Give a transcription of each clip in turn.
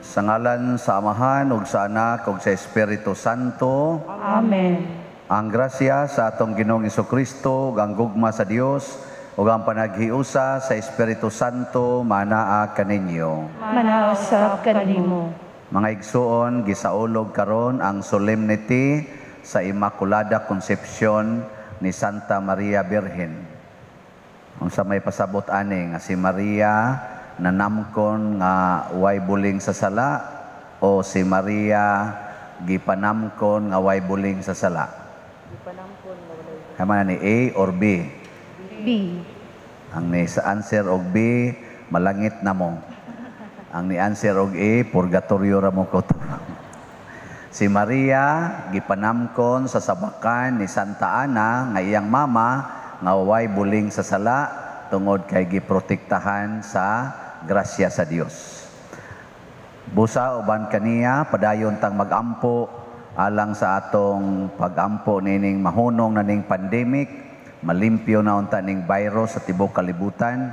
Sa ngalan sa Amahan ug sa Anak ug sa Espiritu Santo. Amen. Ang grasya sa atong Ginoong Hesukristo ug ang gugma sa Dios ug ang panaghiusa sa Espiritu Santo manaa kaninyo. Manausap kanimo. Mga igsuon, gisaulog karon ang solemnity sa Immaculada Concepcion ni Santa Maria Birhen. Unsa may pasabot ani nga si Maria nanamkon nga way buling sa sala o si Maria gipanamkon nga way buling sa sala? Kama ni A or B? B. Ang ni sa answer og B, malangit na mo. Ang ni answer og A, purgatorio ra mo ko. Si Maria gipanamkon sa sabakan ni Santa Ana nga iyang mama nga way buling sa sala tungod kay giprotektahan sa grasya sa Dios. Busa uban kaniya padayon tang magampo alang sa atong pagampo nining mahunong na ning pandemic, malimpyo na unta ning virus sa tibuok kalibutan.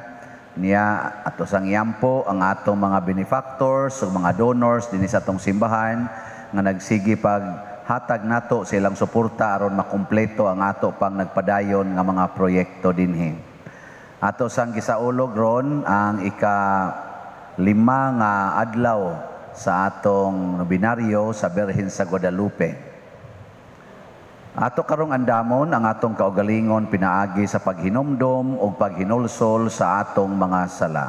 Niya ato sang yampo ang atong mga benefactors ug mga donors dinhi sa atong simbahan nga nagsigi pag hatag nato sa ilang suporta aron makumpleto ang ato pang nagpadayon nga mga proyekto dinhi. Ato sang gisaulog ron ang ika-5 nga adlaw sa atong nobinaryo sa Birhen sa Guadalupe. Ato karong andamon ang atong kaugalingon pinaagi sa paghinumdom ug paghinulsol sa atong mga sala.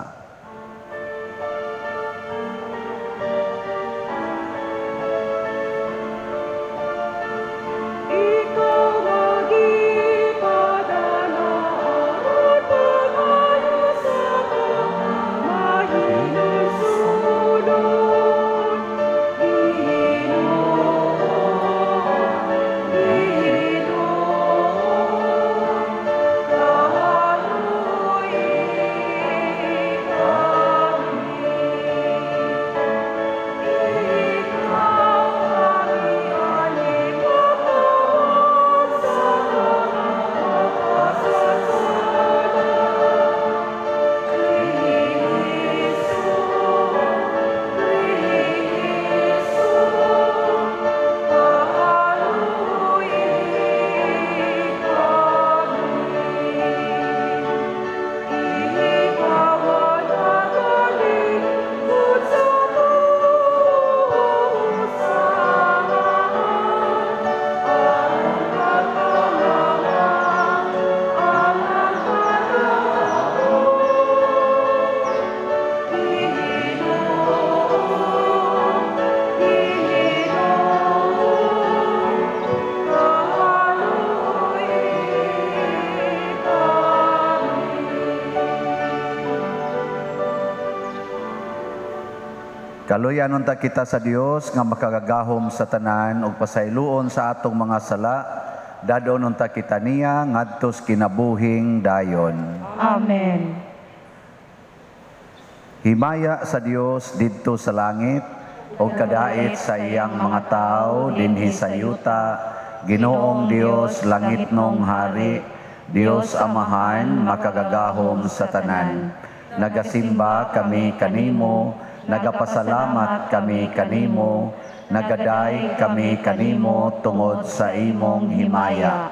Kaluyan unta kita sa Dios nga makagagahom sa tanan ug pasayloon sa atong mga sala, dadon unta kita niya ngadtos kinabuhing dayon. Amen. Himaya sa Dios didto sa langit ug kadait sa iyang mga tawo dinhi sa yuta, Ginoong Dios langitnong hari, Dios Amahan makagagahom sa tanan. Nagasimba kami kanimo, nagapasalamat kami kanimo, nagaday kami kanimo tungod sa imong himaya.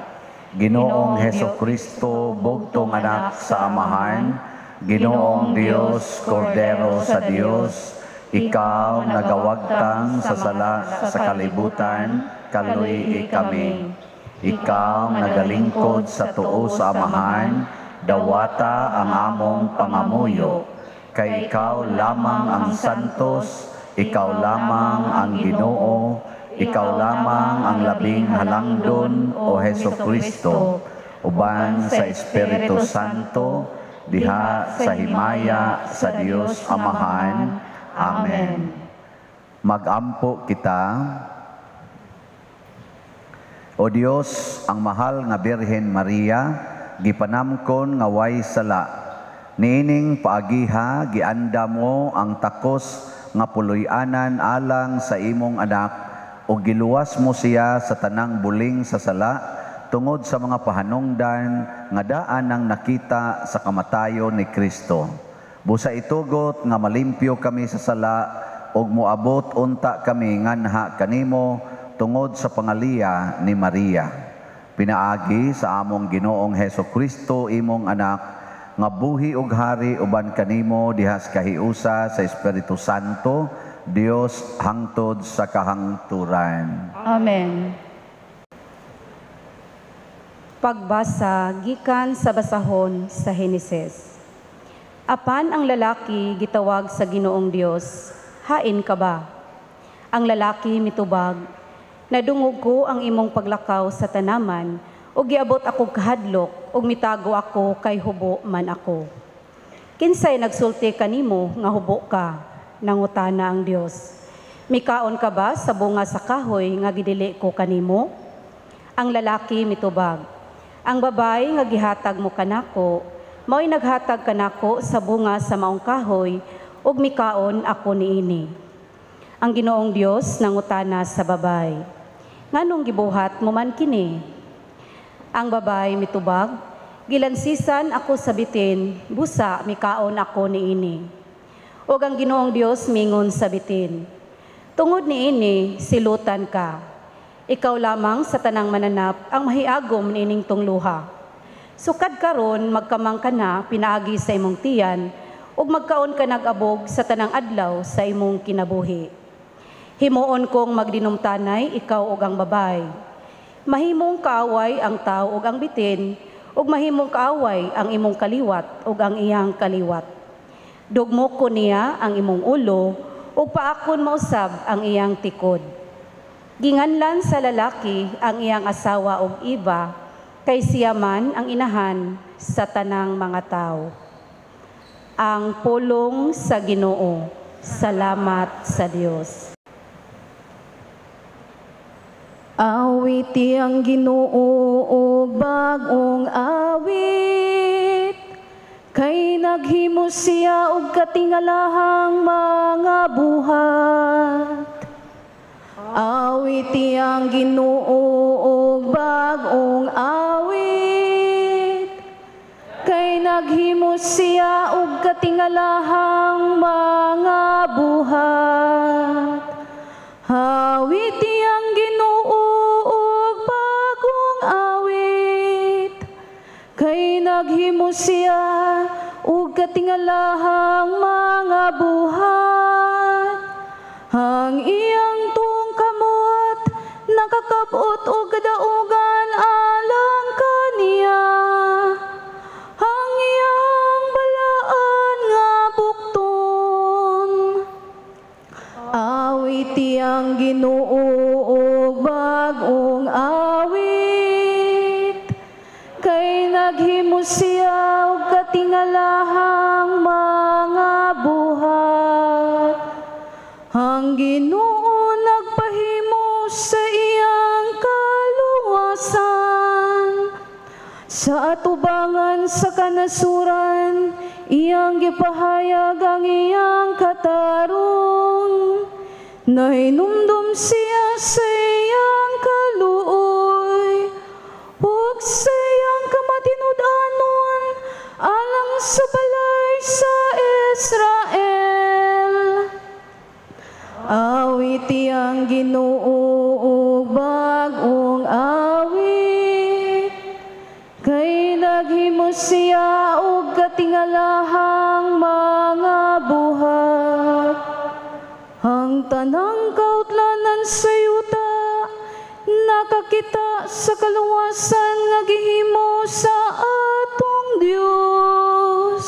Ginoong Hesukristo, bugtong anak sa Amahan, Ginoong Dios, Kordero sa Dios, ikaw nagawagtang sa sala sa kalibutan, kaluy kami. Ikaw nagalingkod sa tuo sa Amahan, dawata ang among pangamuyo. Kay ikaw lamang ang santos, ikaw lamang ang Ginoo, ikaw lamang ang labing halangdon, o Hesukristo, uban sa Espiritu Santo, diha sa himaya sa Dios Amahan. Amen. Magampo kita. O Dios, ang mahal nga Birhen Maria, gipanamkon nga way sala. Niining paagiha, gianda mo ang takos nga puloy-anan alang sa imong anak, o giluwas mo siya sa tanang buling sa sala, tungod sa mga pahanungdan nga daan ang nakita sa kamatayon ni Kristo. Busa itugot nga malimpyo kami sa sala, ug moabot unta kami nganha kanimo tungod sa pangaliya ni Maria. Pinaagi sa among Ginoong Heso Kristo, imong anak, nga buhi ug hari uban kanimo diha sa kahiusa sa Espiritu Santo, Dios hangtod sa kahangturan. Amen. Pagbasa gikan sa basahon sa Henesis. Apan ang lalaki gitawag sa Ginoong Dios, "Hain ka ba?" Ang lalaki mitubag, "Nadungog ko ang imong paglakaw sa tanaman, ug giabot ako kahadlok, ug mitago ako kay hubo man ako." "Kinsay nagsulti kanimo nga hubo ka?" nangutana ang Dios. "Mikaon ka ba sa bunga sa kahoy nga gidili ko kanimo?" Ang lalaki mitubag, "Ang babae nga gihatag mo kanako, mao'y naghatag kanako sa bunga sa maong kahoy, ug mikaon ako niini." Ang Ginoong Dios nangutana sa babae, "Nganong gibuhat mo man kini?" Ang babae mitubag, "Gilansisan ako sa bitin, busa mikaon ako niini." Ug ang Ginoong Dios mingon sa bitin, "Tungod niini silutan ka. Ikaw lamang sa tanang mananap ang mahiagom niining tungluha. Sukad karon magkamang ka na pinaagi sa imong tiyan ug magkaon ka nag-abog sa tanang adlaw sa imong kinabuhi. Himuon kong magdinumtanay ikaw ug ang babae. Mahimong kaaway ang tao ug ang bitin, ug mahimong kaaway ang imong kaliwat ug ang iyang kaliwat. Dugmokon niya ang imong ulo ug paakon mo usab ang iyang tikod." Ginganlan sa lalaki ang iyang asawa og Eva, kay siya man ang inahan sa tanang mga tao. Ang pulong sa Ginoo. Salamat sa Dios. Awiti ang Ginoo og bag-ong awit, kay naghimo siya og katingalahang mga buhat. Awiti ang Ginoo og bag-ong awit, kay naghimo siya og katingalahang mga buhat. Awiti ang Ginoo og bag-ong awit, kay naghimo siya og katingalahang mga buhat. Ang iyang tuong kamot nakakab-ot og kadaugan alang kaniya. Ang iyang balaan nga bukton. Awiti ang Ginoo og bag-ong awit, kay naghimo siya og katingalahang mga buhat. Ang Ginoo nagpahimo sa iyang kaluwasan. Sa atubangan sa kanasuran, iyang gipahayag ang iyang katarong. Nahinumdum siya sa iyang kaluoy ug sa iyang kamatinud-anon alang sa balay sa Israel. Awiti ang Ginoo og bag-ong awit, kay naghimo siya og katingalahang mga buhat. Ang tanang kautlanan sa yuta nakakita sa kaluwasan nga gihimo sa atong Dios.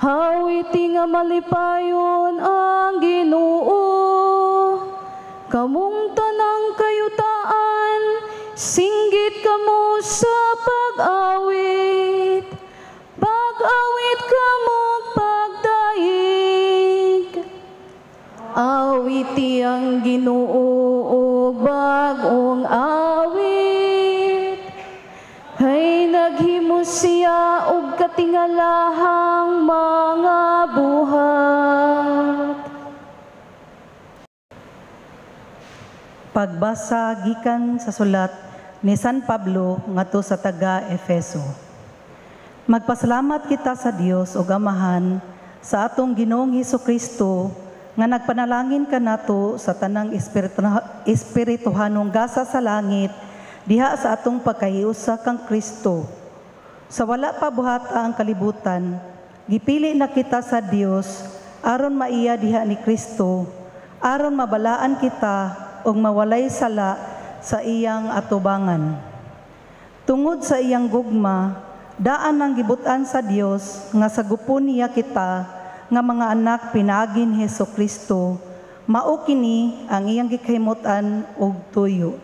Awiti nga malipayon ang Ginoo. Kamong tanang kayutaan, singgit kamo sa pag-awit. Pag-awit kamo pagdayeg. Awiti ang Ginoo og bag-ong awit, kay naghimo siya og katingalahang mga buhat. Pagbasa gikan sa sulat ni San Pablo ngadto sa taga Efeso. Magpasalamat kita sa Dios ug Amahan sa atong Ginoong Hesukristo nga nagpanalangin kanato sa tanang espirituhanong gasa sa langit diha sa atong pagkahiusa kang Kristo. Sa wala pa buhata ang kalibutan, gipili na kita sa Dios aron maiya diha ni Kristo, aron mabalaan kita ug mawalay sala sa iyang atubangan. Tungod sa iyang gugma, daan ang gibutan sa Dios nga sagupon niya kita nga mga anak pinaagi ni Hesus Kristo, mao kini ang iyang gikahimutan ug tuyo.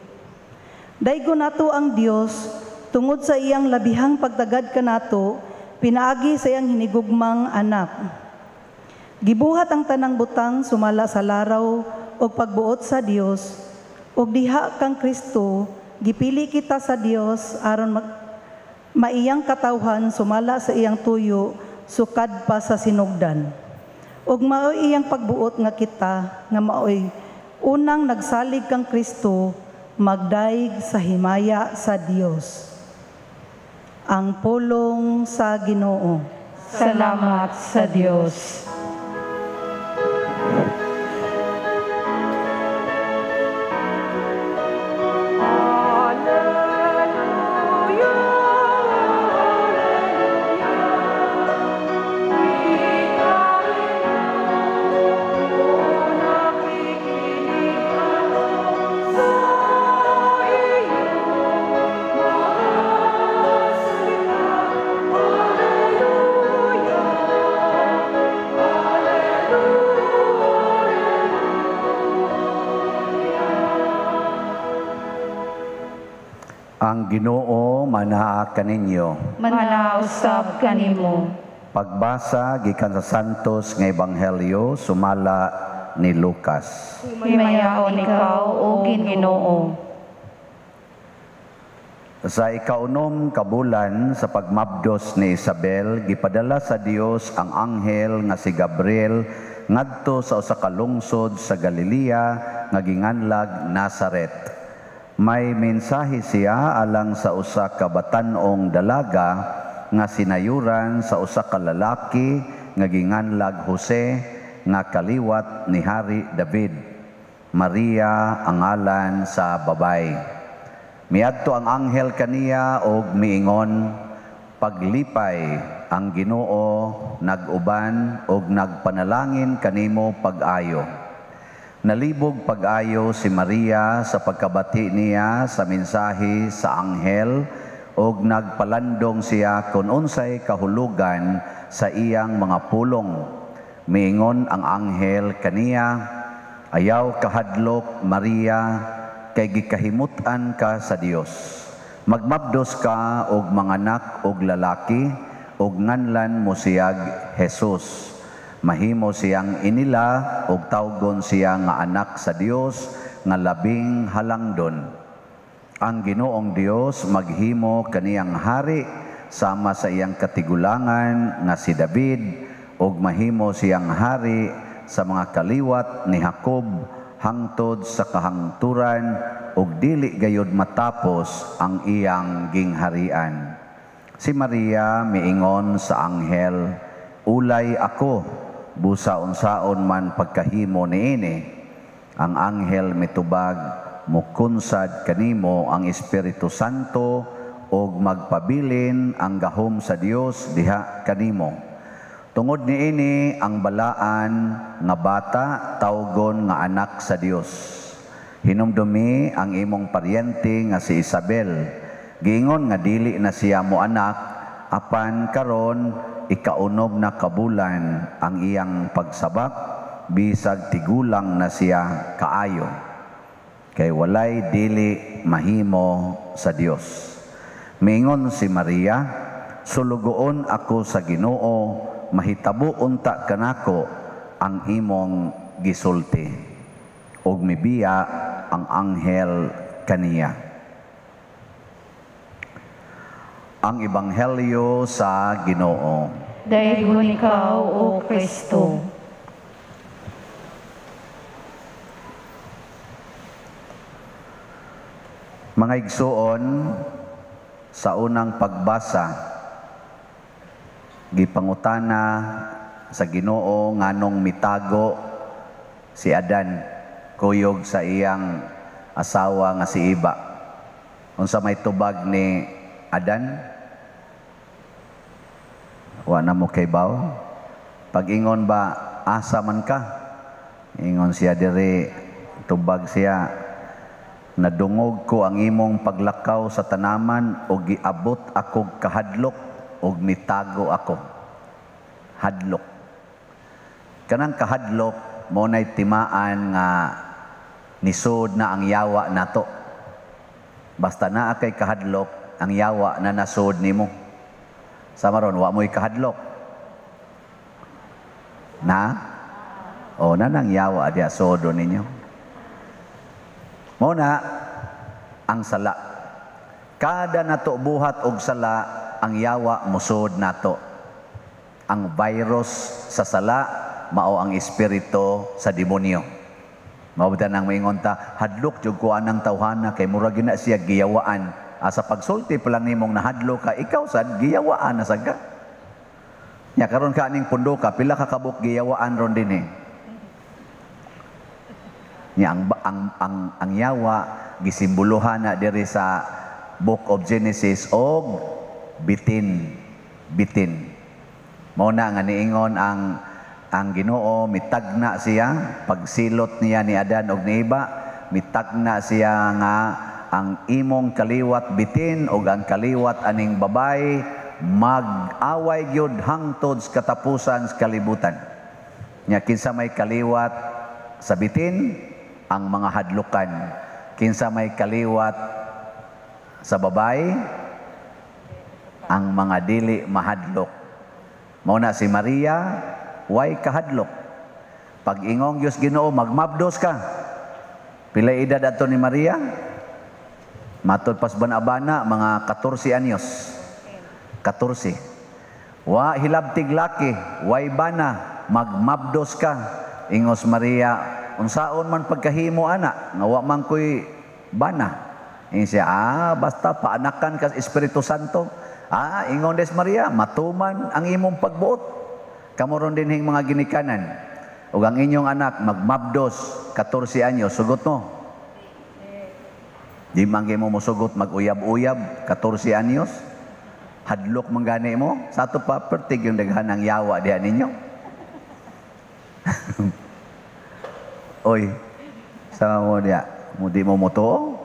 Daygon nato ang Dios tungod sa iyang labihang pagtagad kanato pinaagi sa iyang hinigugmang anak. Gibuhat ang tanang butang sumala sa laraw ug pagbuot sa Dios, ug diha kang Kristo gipili kita sa Dios aron maiyang katawhan sumala sa iyang tuyo sukad pa sa sinugdan. Ug maoy iyang pagbuot nga kita nga maoy unang nagsalig kang Kristo magdaig sa himaya sa Dios. Ang pulong sa Ginoo. Salamat sa Dios. Ang Ginoo manaa kaninyo. Manausab kanimo. Pagbasa gikan sa Santos nga Ebanghelyo sumala ni Lucas. Himayaon ikaw o Ginoo. Sa ikaunom ka bulan sa pagmabdos ni Isabel, gipadala sa Dios ang anghel nga si Gabriel ngadto sa usa ka lungsod sa Galilea nga ginganlag Nazaret. May mensahe siya alang sa usa ka batan-ong dalaga nga sinayuran sa usa ka lalaki nga ginganlag Jose nga kaliwat ni Hari David. Maria ang ngalan sa babay. Miadto ang anghel kaniya og miingon, paglipay ang Ginoo nag-uban og nagpanalangin kanimo pag-ayo. Nalibog pag-ayo si Maria sa pagkabati niya sa mensahe sa anghel og nagpalandong siya kon unsay kahulugan sa iyang mga pulong. Miingon ang anghel kaniya, ayaw kahadlok Maria, kay gikahimut-an ka sa Dios. Magmabdos ka og manganak og lalaki og nganlan mo siyag Jesus. Mahimo siyang inila og tawgon siya nga anak sa Dios nga labing halangdon. Ang Ginoong Dios maghimo kaniyang hari sama sa iyang katigulangan nga si David og mahimo siyang hari sa mga kaliwat ni Jacob hangtod sa kahangturan ug dili gayud matapos ang iyang gingharian. Si Maria miingon sa anghel, ulay ako, busa unsaon man pagkahimo niini. Ang anghel mitubag, mukunsad kanimo ang Espiritu Santo ug magpabilin ang gahom sa Dios diha kanimo. Tungod niini ang balaan nga bata tawgon nga anak sa Dios. Hinumdumi ang imong paryente nga si Isabel. Giingon nga dili na siya mo anak, apan karon ikaunom na kabulan ang iyang pagsabak, bisag tigulang na siya kaayo. Kay walay dili mahimo sa Dios. Mingon si Maria, sulugoon ako sa Ginoo, mahitabo unta kanako ang imong gisulti. Ug mibiya ang anghel kaniya. Ang Ebanghelyo sa Ginoo. Daygon ikaw, O Kristo. Mga igsuon, sa unang pagbasa, gipangutana sa Ginoo nganong mitago Si Adan kuyog sa iyang asawa nga si Iba. Unsa may tubag ni Adan? Wa na mo kay baw. Pag-ingon ba, asa man ka? Ingon siya diri, tubag siya, nadungog ko ang imong paglakaw sa tanaman o giabot ako kahadlok og mitago ako. Hadlok. Kanang kahadlok mo na'y timaan nga nisod na ang yawa nato. Basta naa kay kahadlok, ang yawa na nasod nimo. Sama ron, wa mo'y kahadlok. Na? O na nang yawa diya sodo ninyo. Mo na ang sala. Kada nato buhat og sala, ang yawa musod nato. Ang virus sa sala mao ang espiritu sa demonyo. Mao ba nang maingon ta, hadlok jud ko anang tawhana kay murag na siya giyawaan. Asa pagsulti pa lang nimong nahadlok ka, ikaw sad giyawaan na sad ka. Nya karon ka aning pundo ka, pila ka kabuk giyawaan ron dinhi. Nya ang yawa gisimbolohan na diri sa Book of Genesis og bitin, bitin. Mao na nga niingon ang Ginoo, mitagna siya pagsilot niya ni Adan og ni Eva, mitagna siya nga ang imong kaliwat bitin og ang kaliwat aning babay mag-away gyud hangtod sa katapusan sa kalibutan. Nya kinsa may kaliwat sa bitin, ang mga hadlukan. Kinsa may kaliwat sa babay, ang mga dili mahadlok. Mao na si Maria, way kahadlok. Pag ingong Dios Ginoo, magmabdos ka. Pila edad ato ni Maria? Matod pas bana-bana, mga 14 anyos. 14. Wa hilabtig laki, way bana, magmabdos ka. Ingos Maria, unsaon man pagkahimo ana, nga wa man ko'y bana. Ingon siya, basta paanakan ka sa Espiritu Santo. Ingon des Maria, matuman ang imong pagbuot. Kamo ron dinhing mga ginikanan. Ug ang inyong anak magmabdos 14 anyos, sugot mo. Di man kay mo mosugot mag-uyab-uyab 14 anyos. Hadlok man gani mo, sa ato pa pertig yung daghan ang yawa diha ninyo. Oy, sa mo diha, mo di mo motuo.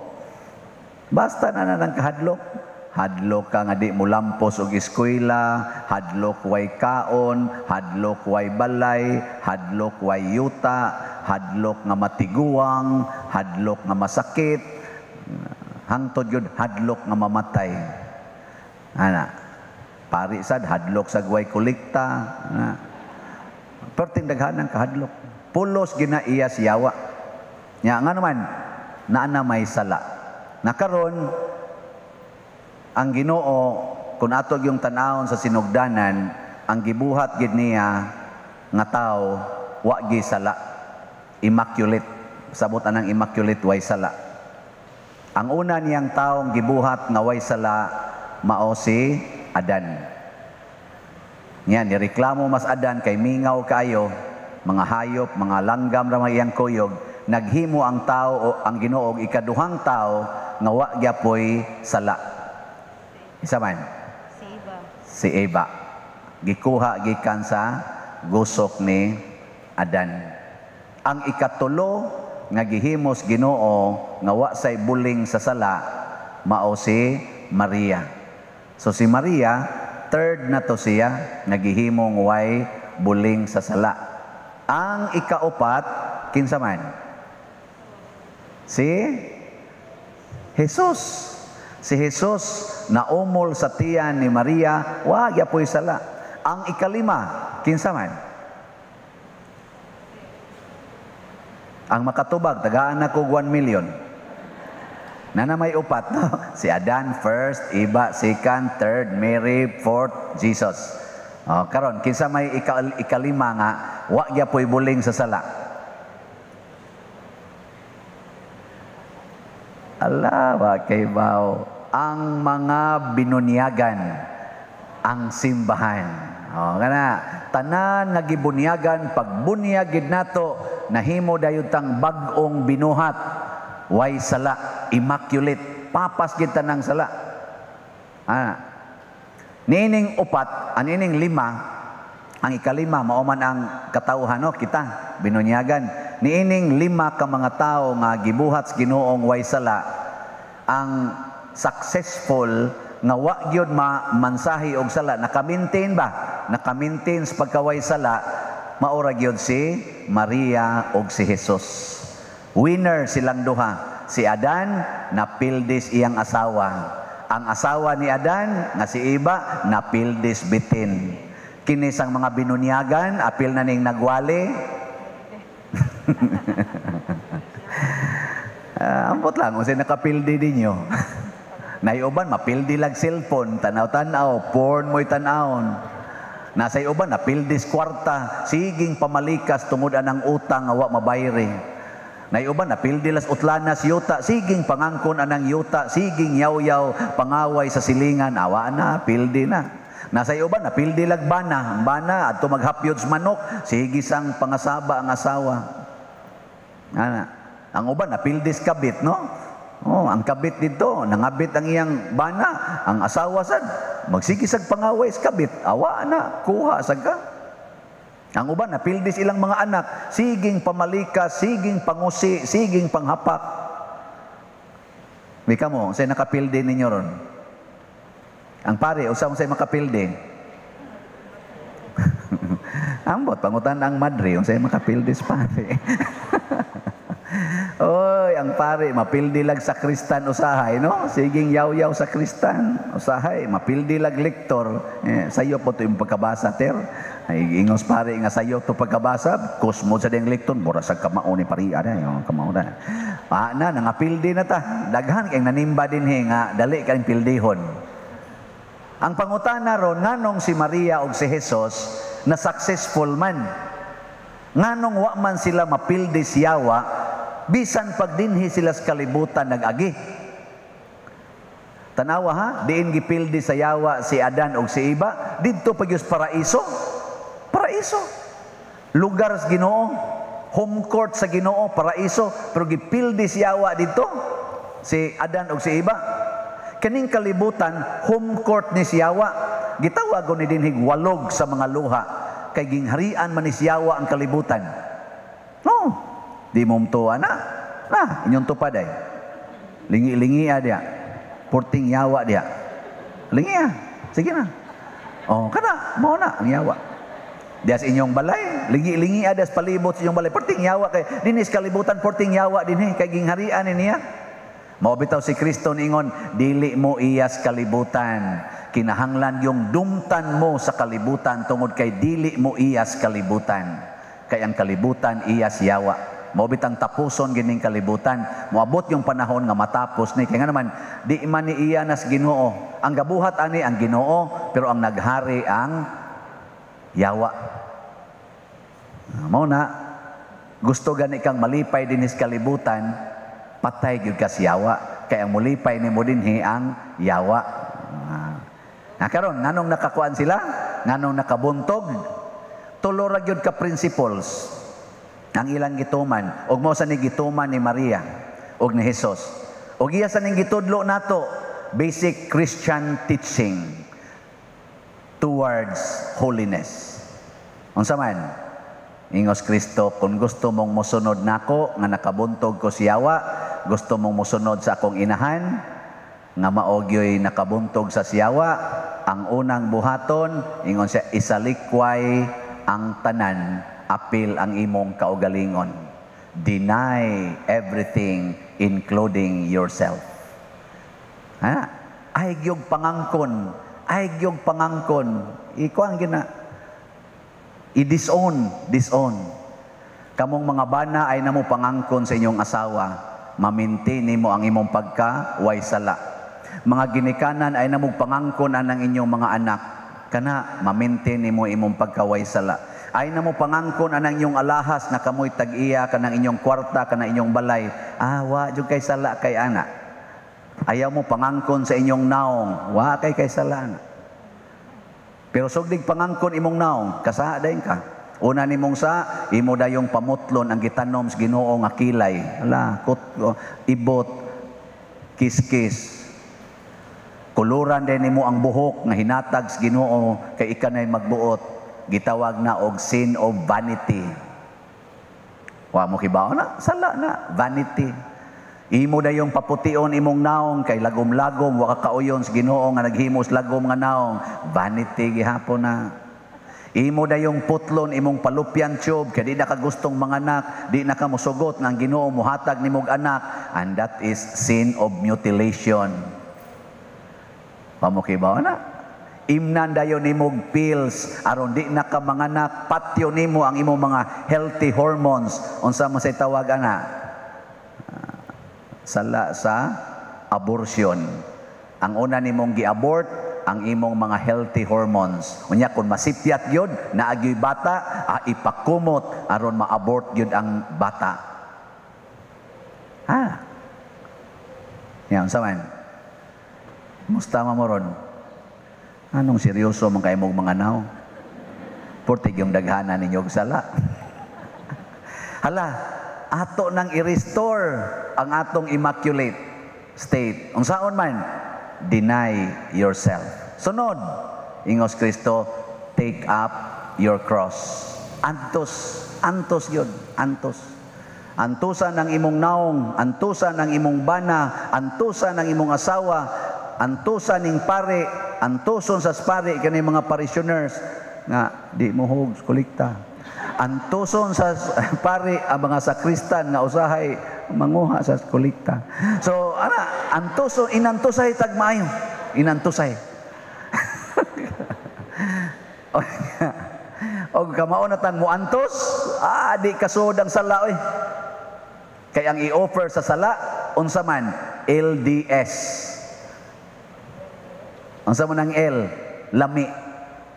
Basta na nang kahadlok. Hadlok ka nga di mo lampos og eskwela, hadlok way kaon, hadlok way balay, hadlok way yuta, hadlok nga matiguang, hadlok nga masakit, hangtod yun hadlok nga mamatay. Ana, pari sad hadlok sa way kolekta, ana. Perting daghan ang kahadlok. Pulos ginaiya siyawa. Nya nga naman, naa na may sala. Nakaron ang Ginoo, kung ato yung tan-awon sa sinugdanan, ang gibuhat gid niya nga tao wa gi sala. Immaculate. Sabot anang immaculate, way sala. Ang una niyang taong gibuhat nga way sala mao si Adan. Nya nireklamo mas Adan kay mingaw kaayo, mga hayop, mga langgam ra may iyang kuyog. Naghimo ang tao o ang Ginoo og ikaduhang tao nga wa gyapoy sala. Isa man? Si Eva. Si Eva. Gikuha gikan sa gusok ni Adan. Ang ikatulo nga gihimos Ginoo nga wa say buling sa sala mao si Maria. So si Maria, third na to siya nga gihimong way buling sa sala. Ang ikaupat, kinsa man? Si Jesus. Si Jesus naumol sa tiyan ni Maria, wa gyapoy sala. Ang ikalima, kinsa man? Ang makatubag, tagaan na kog 1 million. Nana may upat, no? Si Adan first, Eva second, third, Mary fourth, Jesus. O, karon kinsa may ikalima nga wa gyapoy buling sa sala? Ala, wa kay bao. Ang mga binunyagan, ang simbahan. O, kana, tanan nga gibunyagan, pagbunyag gid nato nahimo dayon tang bag-ong binuhat, way sala, immaculate, papas gid tanang sala. Ah. Niining upat, anining lima, ang ikalima mao man ang katawhan, no, kita binunyagan. Niining lima ka mga tawo nga gibuhat sa Ginoong way sala, ang successful nga wa gyud ma mansahi og sala, naka-maintain ba? Naka-maintain sa pagkaway sala, mao ra gyud si Maria og si Jesus. Winner silang duha. Si Adan napildis iyang asawa. Ang asawa ni Adan nga si Eva napildis bitin. Kini sang mga binunyagan, apil na ning nagwali. Ambot lang unsay nakapildi ninyo. Naiuban mapildi lag cellphone, tanaw-tanaw, porn mo'y tan-awon. Nasa uban napildis kwarta, siging pamalikas tungod anang utang nga wa mabayri. Naiuban napildi las utlanas yuta, siging pangangkon anang yuta, siging yaw-yaw pangaway sa silingan, awa na, pildi na. Nasa uban napildi lag bana, bana adto maghapyod sa manok, sige sang pangasaba ang asawa. Ana, ang uban napildis kabit, no? Oh, ang kabit dito, nangabit ang iyang bana, ang asawa sad magsigisag pangaway sa kabit, awa na, kuha sad ka. Ang uban napildis ilang mga anak, siging pamalikas, siging pangusi, siging panghapak. Di ka mo, say nakapildi ninyo ron. Ang pare, usa mo say makapildi. Ambot, pangutan ang madre, unsay makapildis pare. Oy, ang pare, mapildi lag sa kristan usahay, no? Siging yaw-yaw sa kristan usahay, mapildi lag lektor. Eh, sayo po to yung pagkabasa, ter. Ay, ingos pare nga sayo to pagkabasa, kusmo sa ding lektor, mura sa kamao ni pari, ada yung kamao na. Pa na, nangapildi na ta. Daghan kay nanimba dinhi nga dali kang pildihon. Ang pangutana ron, nganong si Maria og si Jesus na successful man? Nganong wa man sila mapildi siyawa, bisan pag dinhi sila sa kalibutan nag-agi. Tanawa ha, diin gipildi sa yawa si Adan og si Eva, didto pa gyud paraiso. Paraiso. Lugar sa Ginoo, home court sa Ginoo, paraiso, pero gipildi si yawa didto si Adan og si Eva. Kaning kalibutan, home court ni siyawa. Gitawag ni dinhig walog sa mga luha kay gingharian man ni siyawa ang kalibutan. No. Di mo mtuwa na. Na, inyong tupad ay. Lingi-lingi dia. Purting yawa dia. Lingi ah. Sige na. Oh, kana, mao na ang yawa. Dias inyong balay, lingi-lingi dias palibot sa inyong balay. Purting yawa kay dinis kalibutan, purting yawa dinhi kay gingharian ni niya. Mao bitaw si Kristo niingon, dili mo iyas kalibutan. Kinahanglan yung dumtan mo sa kalibutan tungod kay dili mo iyas kalibutan. Kay ang kalibutan iyas yawa. Mao bitang tapuson gining kalibutan. Moabot yung panahon nga matapos ni kay nga naman di man ni iya nas Ginoo. Ang gabuhat ani ang Ginoo, pero ang naghari ang yawa. Mao na gusto gani kang malipay dinis kalibutan, patay gyud ka sa yawa. Kay ang mulipay nimo dinhi ang yawa. Na karon nganong nakakuan sila? Nganong nakabuntog? Tulo ra gyud ka principles ang ilang gituman, ug mao sa ni gituman ni Maria ug ni Jesus. Ug iya sa ning gitudlo nato, basic Christian teaching towards holiness. Unsa man? Ingos Kristo, kung gusto mong mosunod nako nga nakabuntog ko siyawa, gusto mong mosunod sa akong inahan nga mao gyoy nakabuntog sa siyawa, ang unang buhaton, ingon siya, isalikway ang tanan, apil ang imong kaugalingon. Deny everything including yourself. Ha? Ay gyud pangangkon, ay gyud pangangkon. Iko ang gina i-disown, disown. Kamong mga bana ay namo pangangkon sa inyong asawa, maminti nimo ang imong pagka way sala. Mga ginikanan ay namo pangangkon anang inyong mga anak, kana maminti nimo imong pagka way sala. Ay namo pangangkon anang inyong alahas na kamoy tag-iya kanang inyong kwarta kanang inyong balay. Ah, wa jud kay sala kay ana. Ayaw mo pangangkon sa inyong naong, wa kay kay sala ana. Pero sugdig pangangkon imong naong, kasaha dayon ka. Una nimong sa imo dayong pamutlon ang gitanom sa Ginoo nga kilay. Ala, kut, ibot, kiskis. Kuluran din nimo ang buhok nga hinatag sa Ginoo kay ika nay magbuot. Gitawag na og sin of vanity. Wa mo kibaw na, sala na, vanity. Imo dayong papution imong naong kay lagom-lagom wa ka kauyon sa Ginoo nga naghimos lagom nga naong, vanity gihapon na. Imo dayong putlon imong fallopian tube kay di na ka gustong manganak, di na ka mosugot nga ang Ginoo mohatag nimog anak, and that is sin of mutilation. Wa mo kibaw na? Imnan dayon nimog pills aron di na ka manganak, patyo nimo ang imong mga healthy hormones. Unsa man say tawag ana? Sala sa abortion. Ang una nimong gi-abort ang imong mga healthy hormones. Unya kung masipyat gyud, naagyoy bata, ipakumot aron ma-abort gyud ang bata. Ha? Yan, unsa man? Musta man mo ron? Anong seryoso man kay mong mga naw? Portig yung daghana ninyo og sala. Hala, ato nang i-restore ang atong immaculate state. Unsaon man? Deny yourself. Sunod, ingos Kristo, take up your cross. Antos, antos yun, antos. Antusan ang imong naong, antusan ang imong bana, antusan ang imong asawa, antusan ning pare, antuson sa pare kani mga parishioners nga di mo hog kolekta. Antuson sa pare ang mga sakristan nga usahay manguha sa kolekta. So ana, antuson, inantusay tagmaayo, inantusay. Og kamao na tang muantos, di kasud ang sala oy. Kay ang i-offer sa sala unsa man? LDS. Unsa man ang L? Lami.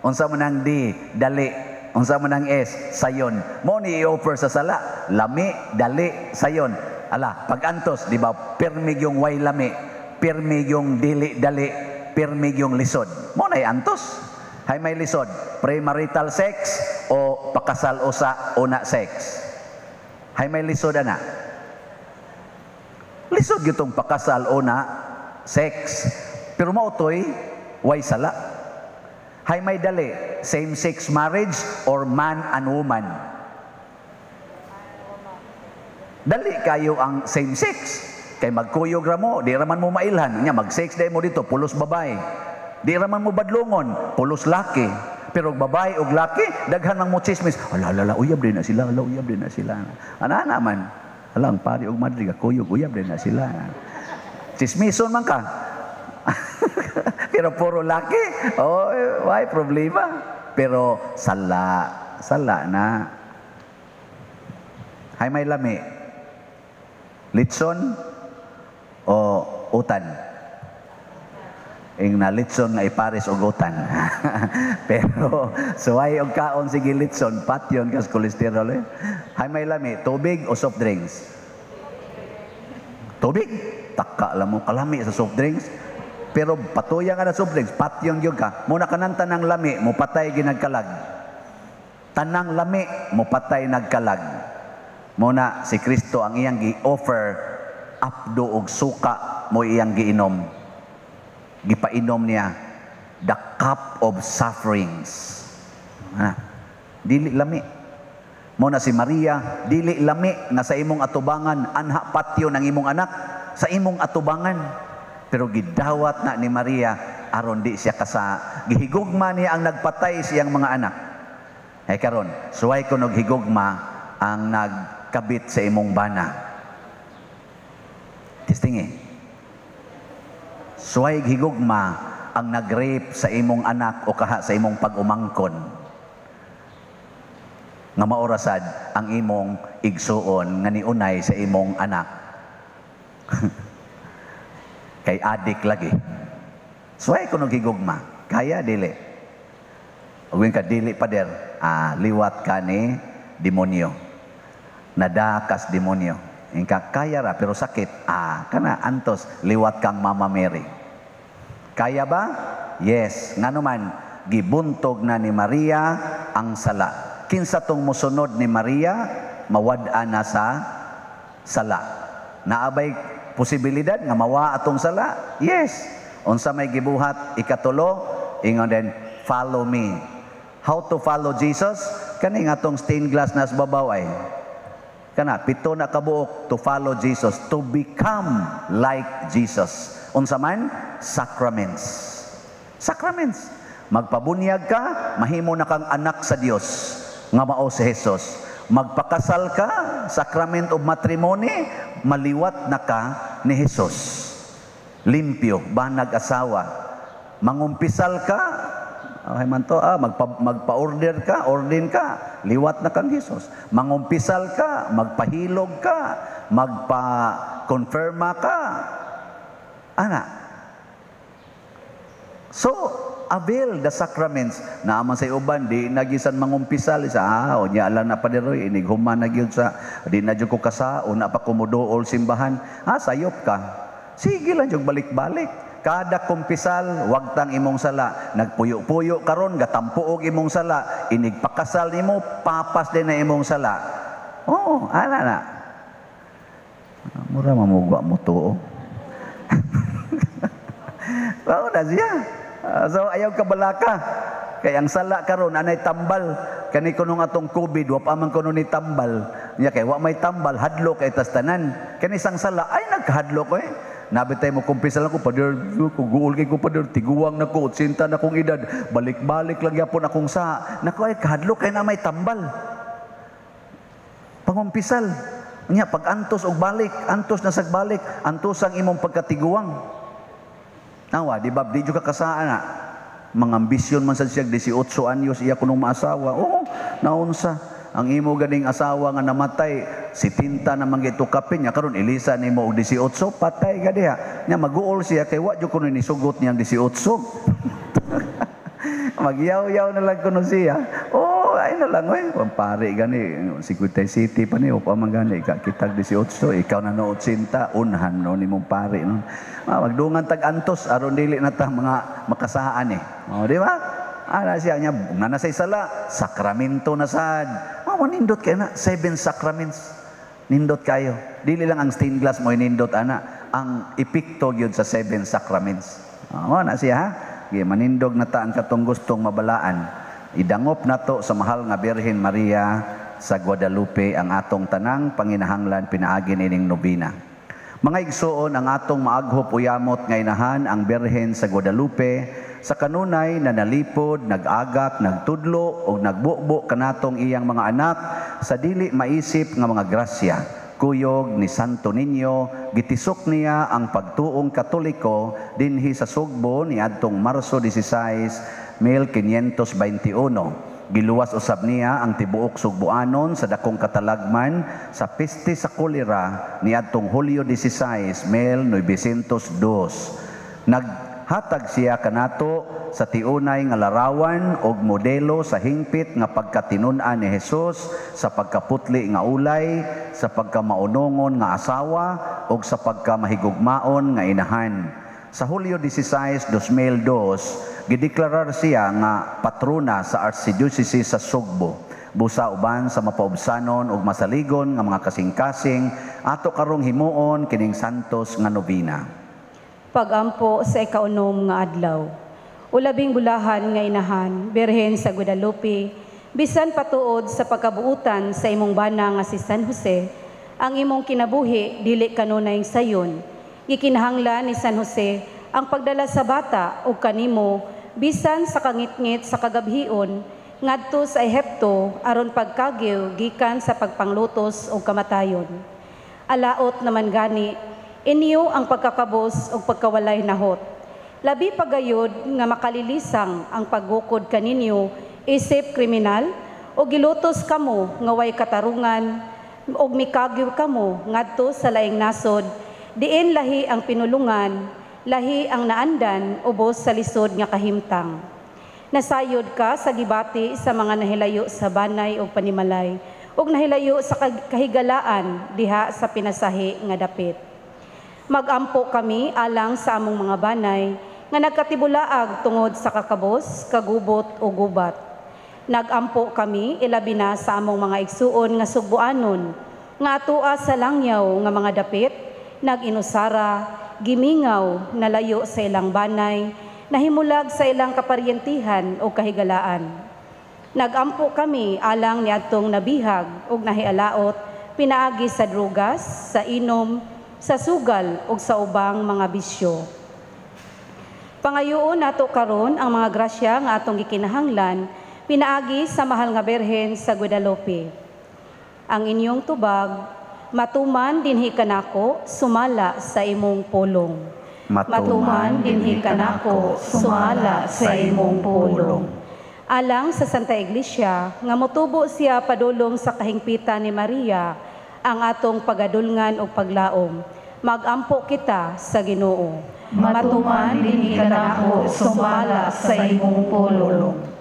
Unsa man ang D? Dali. Unsa man ang S? Sayon. Mo ni i-offer sa sala, lami, dali, sayon. Ala, pag-antos, di ba? Pirmi yung way lami, pirmi yung dili dali, pirmi yung lisod. Mo na antos. Hay may lisod, premarital sex o pakasal usa una sex. Hay may lisod ana. Lisod gitong pakasal una sex. Pero mao toy way sala. Hay may dali, same-sex marriage or man and woman. Dali kayo ang same-sex. Kay magkuyog ra mo, di raman mo mailhan. Nya mag-sex day mo dito, pulos babae. Di raman mo badlongon, pulos laki. Pero babae og laki, daghan mang mo chismis. Ala, ala, ala, uyab din na sila, ala, uyab din na sila. Ana naman. Ala, ang pari og madre, kuyog, uyab din na sila. Chismison man ka. Pero puro laki, oh, why problema? Pero sala, sala na. Hay may lami. Litson o utan? Ing na litson nga ipares og utan. Pero suway og kaon sige litson, patyon kas kolesterol eh. Hay may lami, tubig o soft drinks? Tubig? Taka lang mo, kalami sa soft drinks. Pero patuya nga na soft drinks, patyon gyud ka. Muna kanang tanang lami, mo patay ginagkalag. Tanang lami, mo patay nagkalag. Muna si Kristo ang iyang gi-offer, apdo og suka mo iyang giinom. Gipainom niya the cup of sufferings. Ha? Dili lami. Muna si Maria, dili lami nga sa imong atubangan, anha patyon ang imong anak sa imong atubangan. Pero gidawat na ni Maria aron di siya kasa. Gihigugma niya ang nagpatay siyang mga anak. Ay karon, suway ko og higugma ang nagkabit sa imong bana. Tistingi. Suway higugma ang nagrape sa imong anak o kaha sa imong pag-umangkon. Nga maorasad ang imong igsuon nga niunay sa imong anak. Kay adik lagi. Suway ko higugma. Kaya dili. Ugwin ka dili pader, liwat ka ni demonyo. Nadakas demonyo. Ingka kaya ra pero sakit. Kana antos liwat kang Mama Mary. Kaya ba? Yes. Ngano man gibuntog na ni Maria ang sala. Kinsa tong mosunod ni Maria, mawad-an na sa sala. Naabay posibilidad nga mawa atong sala? Yes. Unsa may gibuhat ikatulo? Ingon din, "Follow me." How to follow Jesus? Kani nga atong stained glass na sa babaw ay. Kana, pito na kabuok to follow Jesus, to become like Jesus. Unsa man? Sacraments. Sacraments. Magpabunyag ka, mahimo na kang anak sa Dios nga mao si Jesus. Magpakasal ka, sacrament of matrimony, maliwat na ka ni Jesus. Limpyo, banag asawa. Mangumpisal ka, okay man to, magpa-order ka, ordin ka, liwat na kang Jesus. Mangumpisal ka, magpahilog ka, magpa-confirma ka. Ana. So, avail the sacraments. Naaman sa uban, di nagisan mangumpisal. Isa, unya lang na paderoy, inighuman na gyud sa, di na jud ko kasa, una pa kumuduol simbahan. Ah, sayop ka. Sige lang jud balik-balik. Kada kumpisal, wagtang imong sala. Nagpuyo-puyo karon, gatampo og imong sala. Inigpakasal nimo, papas din na imong sala. Oo, ana na. Mura mamugwa mo to. Oo na siya. So ayaw ka balaka. Kay ang sala karon anay tambal. Kani kunong atong COVID, wa pa man kuno ni tambal. Nya kay wa may tambal, hadlok kay tas tanan. Kani sang sala ay nagkahadlok ko eh. Nabitay mo kumpisal ako, pader, ko guol kay ko pader, tiguang na ko, 80 na kong edad, balik-balik lang yapon akong sa. Nako ay kahadlok kay na may tambal. Pangumpisal. Nya pag antos og balik, antos na sag balik, antos ang imong pagkatiguang. Nawa, di ba, di ka kasaan na. Mga ambisyon man sa siya, 18 anyos, iya kunong maasawa. Oo, naunsa. Ang imo ganing asawa nga namatay, 70 naman gito kapin niya, karon ilisa nimo og 18, patay ka diha. Nya maguol siya, kay wa jud kuno nisugot niyang 18. Magyaw-yaw na lang kuno siya. Oh, ay na lang, oy. Pare gani, Sigutay City pa ni, o pa man gani, kitag 18, ikaw na no 80, unhan no, nimong pare. No? Magdungan tag antos, aron dili na ta mga makasaan eh. O, di ba? Ana siya niya, nga nasay sala, sakramento na sad. Manindot kayo na, 7 sacraments. Nindot kayo. Dili lang ang stained glass mo nindot, ana. Ang epekto gyud sa 7 sacraments. O, na siya, ha? Sige, manindog na ta ang katong gustong mabalaan. Idangop na to sa mahal nga Birhen Maria sa Guadalupe ang atong tanang panginahanglan pinaagi nining nobina. Mga igsuon, ang atong maaghop uyamot nga inahan ang Birhen sa Guadalupe sa kanunay na nalipod, nag-agak, nagtudlo o nagbubo kanatong iyang mga anak sa dili maisip nga mga grasya. Kuyog ni Santo Niño, gitisok niya ang pagtuong Katoliko dinhi sa Sugbo ni adtong Marso 16, 1521. Giluwas usab niya ang tibuok Sugboanon sa dakong katalagman sa peste sa kolera ni adtong Hulyo 16, 1902. Naghatag siya kanato sa tiunay nga larawan og modelo sa hingpit nga pagkatinun-an ni Jesus sa pagkaputli nga ulay, sa pagkamaunongon nga asawa ug sa pagkamahigugmaon nga inahan. Sa Hulyo 16, 2002, gideklarar siya nga patrona sa Archdiocese sa Sugbo. Busa uban sa mapaubsanon ug masaligon nga mga kasing-kasing ato karong himuon kining santos nga nobina. Pagampo sa ikaunom nga adlaw. Ulabing bulahan nga inahan, Birhen sa Guadalupe, bisan patuod sa pagkabuutan sa imong bana nga si San Jose, ang imong kinabuhi dili kanunay sayon. Gikinahanglan ni San Jose ang pagdala sa bata ug kanimo bisan sa kangitngit sa kagabhion ngadto sa Ehipto aron pagkagiw gikan sa pagpanglutos ug kamatayon. Alaot naman gani inyo ang pagkakabos ug pagkawalay nahot. Labi pagayod nga makalilisang ang paggukod kaninyo isip kriminal o gilutos kamo nga way katarungan ug mikagiw kamo ngadto sa laing nasod diin lahi ang pinulungan, lahi ang naandan ubos sa lisod nga kahimtang. Nasayod ka sa gibati sa mga nahilayo sa banay ug panimalay ug nahilayo sa kahigalaan diha sa pinasahi nga dapit. Magampo kami alang sa among mga banay nga nagkatibulaag tungod sa kakabos, kagubot o gubat. Nagampo kami ilabi na sa among mga igsuon nga sugboanon, nga atua sa langyaw nga mga dapit, nag-inusara, gimingaw, nalayo sa ilang banay, nahimulag sa ilang kaparyentihan o kahigalaan. Nagampo kami alang niadtong nabihag ug nahialaot pinaagi sa drugas, sa inom, sa sugal ug sa ubang mga bisyo. Pangayoon nato karon ang mga grasya nga atong gikinahanglan pinaagi sa mahal nga Birhen sa Guadalupe. Ang inyong tubag matuman dinhi kanako sumala sa imong pulong. Matuman dinhi kanako sumala sa imong pulong. Alang sa Santa Iglesia nga motubo siya padulong sa kahingpitan ni Maria ang atong pagadulngan ug paglaom. Magampo kita sa Ginoo. Matuman dinhi kanako sumala sa imong pulong.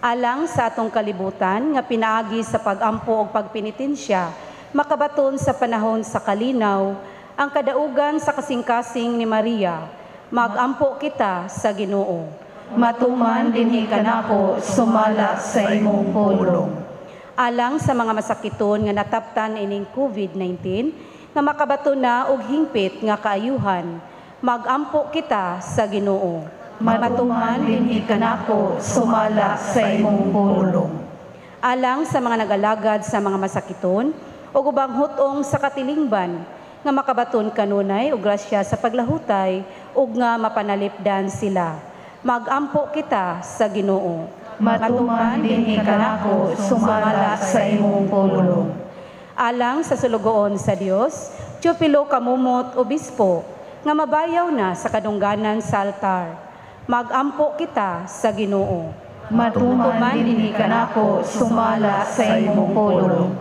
Alang sa atong kalibutan nga pinaagi sa pagampo ug pagpenitensya, makabaton sa panahon sa kalinaw ang kadaugan sa kasing-kasing ni Maria. Magampo kita sa Ginoo. Matuman dinhi kanako sumala sa imong pulong. Alang sa mga masakiton nga nataptan ining COVID-19 nga makabaton na og hingpit nga kaayuhan, magampo kita sa Ginoo. Matuman dinhi kanako sumala sa imong pulong. Alang sa mga nagalagad sa mga masakiton ug ubang hutong sa katilingban nga makabaton kanunay og grasya sa paglahutay ug nga mapanalipdan sila. Magampo kita sa Ginoo. Matuman dinhi kanako sumala sa imong pulong. Alang sa sulugoon sa Dios, Teofilo Kamumot Obispo, nga mabayaw na sa kadungganan sa altar. Magampo kita sa Ginoo. Matuman dinhi kanako sumala sa imong pulong.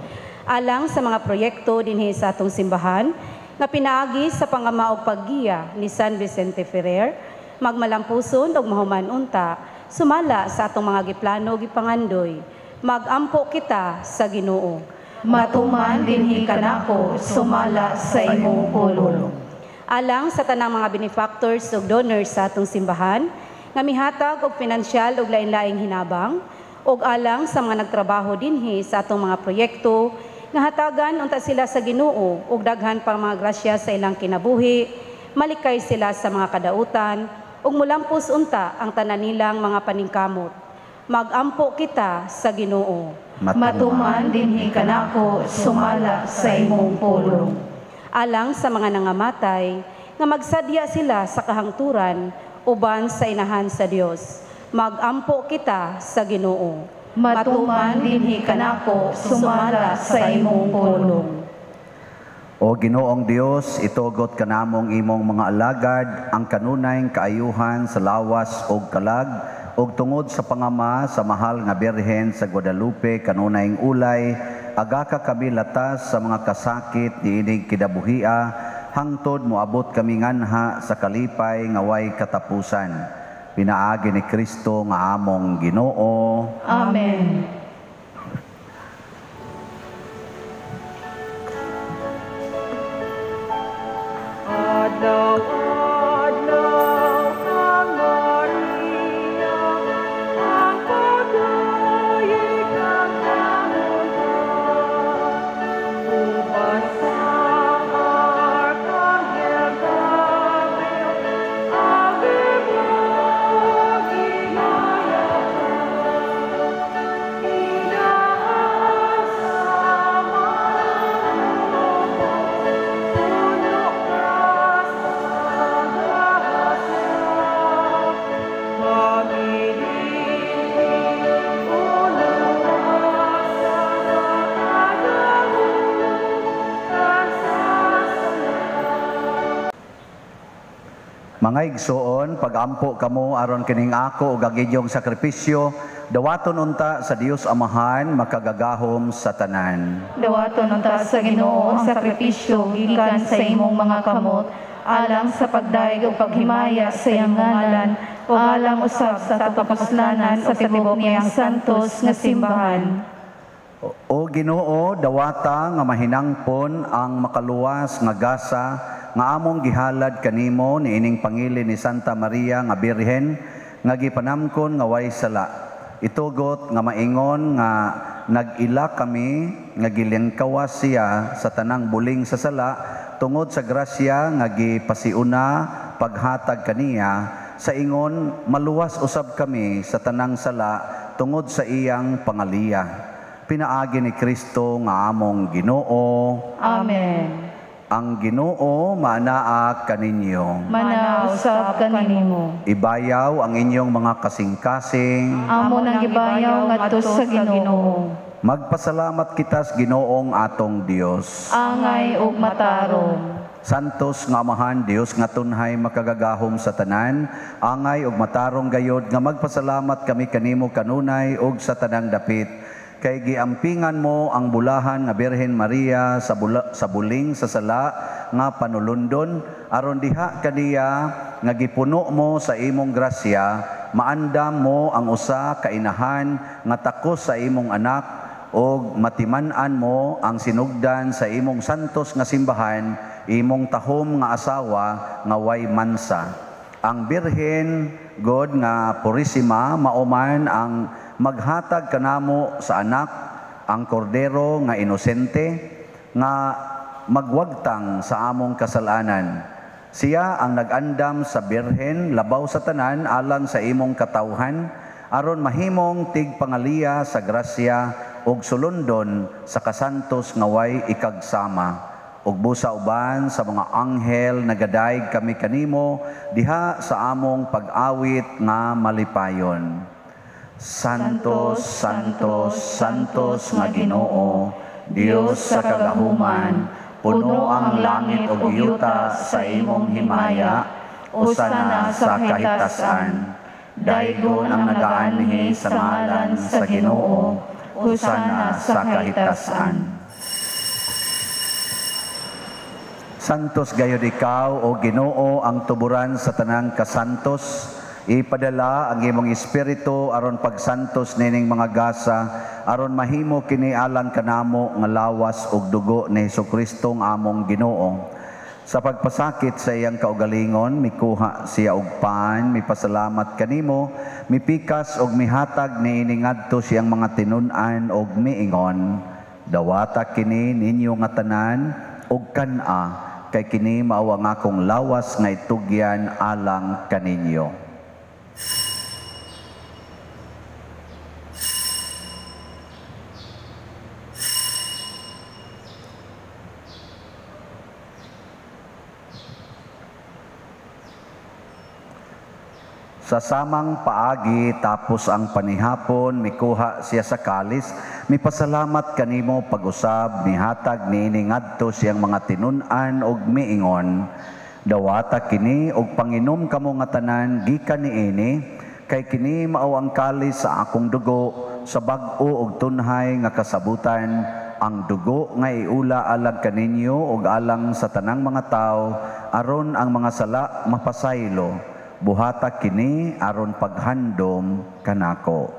Alang sa mga proyekto dinhi sa atong simbahan nga pinaagi sa pangama og paggiya ni San Vicente Ferrer, magmalampuson og mahuman unta sumala sa atong mga giplano gipangandoy. Magampo kita sa Ginoo. Matuman dinhi kanako sumala sa imong pulong. Alang sa tanang mga benefactors ug donors sa atong simbahan nga mihatag og pinansyal ug lain-laing hinabang, ug alang sa mga nagtrabaho dinhi sa atong mga proyekto nga hatagan unta sila sa Ginoo ug daghan pang mga grasya sa ilang kinabuhi, malikay sila sa mga kadautan ug mulampos unta ang tanan nilang mga paningkamot. Magampo kita sa Ginoo. Matuman dinhi kanako sumala sa imong pulong. Alang sa mga nangamatay nga magsadya sila sa kahangturan uban sa inahan sa Dios. Magampo kita sa Ginoo. Matuman dinhi kanako sumala sa imong pulong. O Ginoong Dios, itugot kanamong imong mga alagad ang kanunay kaayuhan sa lawas og kalag ug tungod sa pangama sa mahal nga Birhen sa Guadalupe kanunay ulay, agaka kami latas sa mga kasakit niining kinabuhia hangtod moabot kami nganha sa kalipay nga way katapusan. Pinaagi ni Kristo nga among Ginoo. Amen. Adlaw, adlaw, kang Maria, ang pagdayeg ng kamunta. Uban sa Arkanghel Gabriel, Ave Maghimaya ka. Inaan sa mananubos, puno ka sa grasya. Mamilintin, uluwasa sa kadautan sa sala. Mga igsoon, pagampo kamo aron kining ako ug ang inyong sakripisyo, dawaton unta sa Dios Amahan makagagahom sa tanan. Dawaton unta sa Ginoo ang sakripisyo gikan sa imong mga kamot, alang sa pagdayeg ug paghimaya sa iyang ngalan, ug alang usab sa atong kapuslanan sa tibuok niyang santos nga simbahan. O Ginoo, dawata nga mahinangpon ang makaluwas nga gasa nga among gihalad kanimo niining pangili ni Santa Maria nga Birhen nga gipanamkon nga way sala. Itugot nga maingon nga nag-ila kami nga gilingkawas siya sa tanang buling sa sala tungod sa grasya nga gipasiuna paghatag kaniya sa ingon maluwas usab kami sa tanang sala tungod sa iyang pangaliya. Pinaagi ni Kristo nga among Ginoo. Amen. Ang Ginoo maanaa kaninyo. Manausab kanimo. Ibayaw ang inyong mga kasing-kasing. Amo nang gibayaw ngadto sa Ginoo. Magpasalamat kita sa Ginoong atong Dios. Angay ug matarong. Santos nga Amahan, Dios nga tunhay makagagahom sa tanan, angay ug matarong gayod nga magpasalamat kami kanimo kanunay ug sa tanang dapit. Kay giampingan mo ang bulahan nga Birhen Maria sa buling sa sala nga panulundon, aron diha kaniya nga gipuno mo sa imong grasya, maandam mo ang usa ka inahan nga takos sa imong anak, ug matiman-an mo ang sinugdan sa imong santos nga simbahan, imong tahom nga asawa nga way mansa. Ang Birhen God nga Purisima mauman ang maghatag kanamo sa anak, ang kordero nga inosente nga magwagtang sa among kasalanan. Siya ang nag-andam sa Birhen labaw sa tanan alang sa imong katawhan, aron mahimong tigpangaliya sa grasya ug sulundon sa kasantos nga way ikagsama. Ug busa uban sa mga anghel nagadayeg kami kanimo diha sa among pag-awit nga malipayon. Santos, Santos, Santos nga Ginoo, Dios sa kagahuman, puno ang langit ug yuta sa imong himaya, usana sa kahitasan. Daygon ang nagaanhi sa ngalan sa Ginoo, usana sa kahitasan. Santos gayud ikaw, o Ginoo, ang tuburan sa tanang kasantos. Ipadala ang imong espiritu aron pagsantos nining mga gasa, aron mahimo kini alang kanamo nga lawas ug dugo ni Hesukristo nga among Ginoo. Sa pagpasakit sa iyang kaugalingon, mikuha siya og pan, mipasalamat kanimo, mipikas og mihatag niini ngadto siyang mga tinun-an og miingon, dawata kini ninyo nga tanan og kan-a, kay kini mao ang akong lawas nga itugyan alang kaninyo. Sa samang paagi tapos ang panihapon, mikuha siya sa kalis, mipasalamat kanimo pag-usab, mihatag niini ngadto siyang mga tinun-an og miingon, dawata kini og panginom kamo nga tanan gikan niini, kay kini mao ang kalis sa akong dugo sa bag-o og tunhay nga kasabutan, ang dugo nga iula alang kaninyo og alang sa tanang mga tawo, aron ang mga sala mapasaylo. Buhata kini aron paghandom kanako.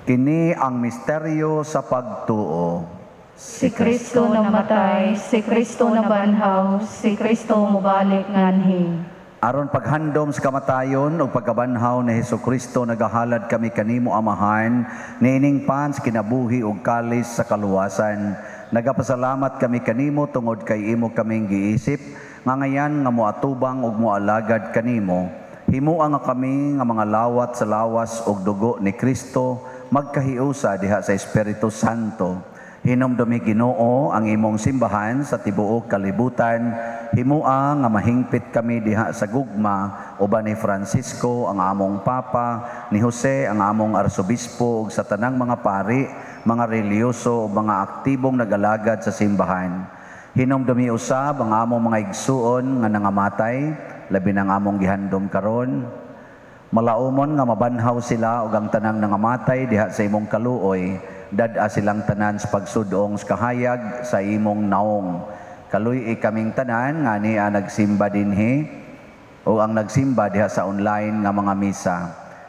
Kini ang misteryo sa pagtuo. Si Kristo namatay, si Kristo nabanhaw, si Kristo mobalik nganhi. Aron paghandom sa kamatayon ug pagkabanhaw ni Hesukristo, nagahalad kami kanimo Amahan niining pan sa kinabuhi ug kalis sa kaluwasan. Nagapasalamat kami kanimo tungod kay imo kaming giisip nga ngayan nga moatubang ug moalagad kanimo. Himua nga kami nga mga lawat sa lawas ug dugo ni Kristo magkahiusa diha sa Espiritu Santo. Hinumdumi Ginoo ang imong simbahan sa tibuok kalibutan. Himua nga mahingpit kami diha sa gugma uban ni Francisco ang among Papa, ni Jose ang among Arsobispo ug sa tanang mga pari, mga relihiyoso ug mga aktibong nagalagad sa simbahan. Hinumdumi usab ang among mga igsuon nga nangamatay, labi nang among gihandom karon. Malaumon nga mabanhaw sila ug ang tanang nangamatay diha sa imong kaluoy. Dad-a silang tanan sa pagsudong sa kahayag sa imong naong. Kaluy-i kaming tanan nga niya nagsimba dinhi o ang nagsimba diha sa online nga mga misa.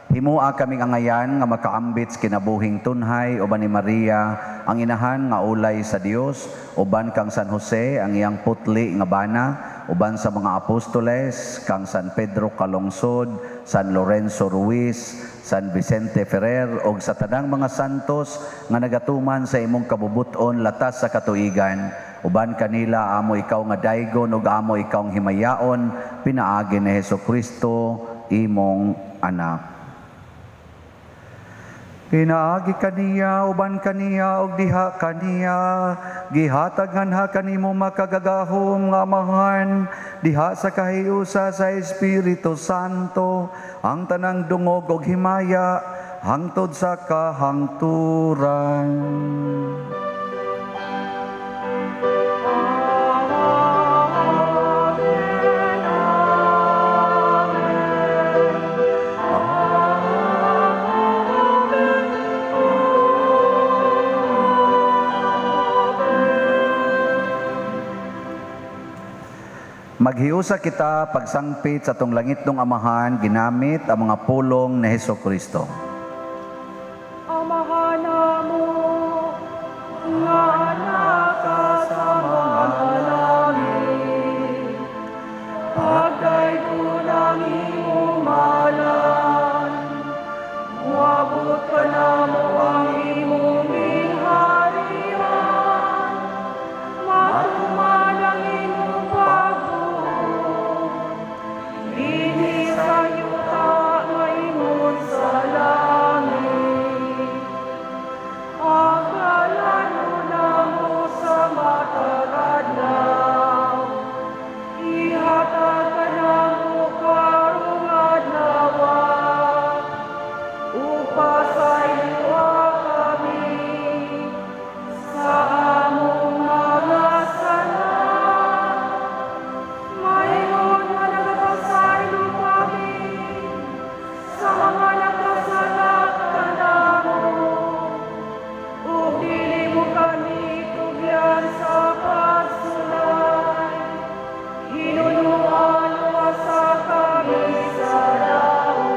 Himua kaming angayan nga makaambit sa kinabuhing tunhay uban ni Maria ang inahan nga ulay sa Dios, uban kang San Jose ang iyang putli nga bana, uban sa mga apostoles kang San Pedro Calungsod, San Lorenzo Ruiz, San Vicente Ferrer ug sa tanang mga santos nga nagatuman sa imong kabubut-on latas sa katuigan. Uban kanila amo ikaw nga daygon ug amo ikaw ang himayaon pinaagi ni Hesukristo imong anak. Pinaagi kaniya, uban kaniya, ug diha kaniya, gihatag nganha kanimo makagagahom nga Amahan, diha sa kahiusa sa Espiritu Santo, ang tanang dungog ug himaya, hangtod sa kahangturan. Maghiusa kita pagsangpit sa atong langitnong Amahan, ginamit ang mga pulong ni Hesukristo. Amahan namo nga naka sa mga langit, pagdaygon ang imong ngalan, moabot kanamo ang imong gingharian, matuman ang imong pagbuot, dinhi sa yuta maingon sa langit. Agalano namo sa matag adlaw, ihatag kanamo karong adlaw, upasayloa kami sa among mga sala, maingon nga nagapasaylo kami sa mga nagkasala kanamo, ug dili mo kami tugyan sa pagsulay, hinunuan sa kami sa dautan.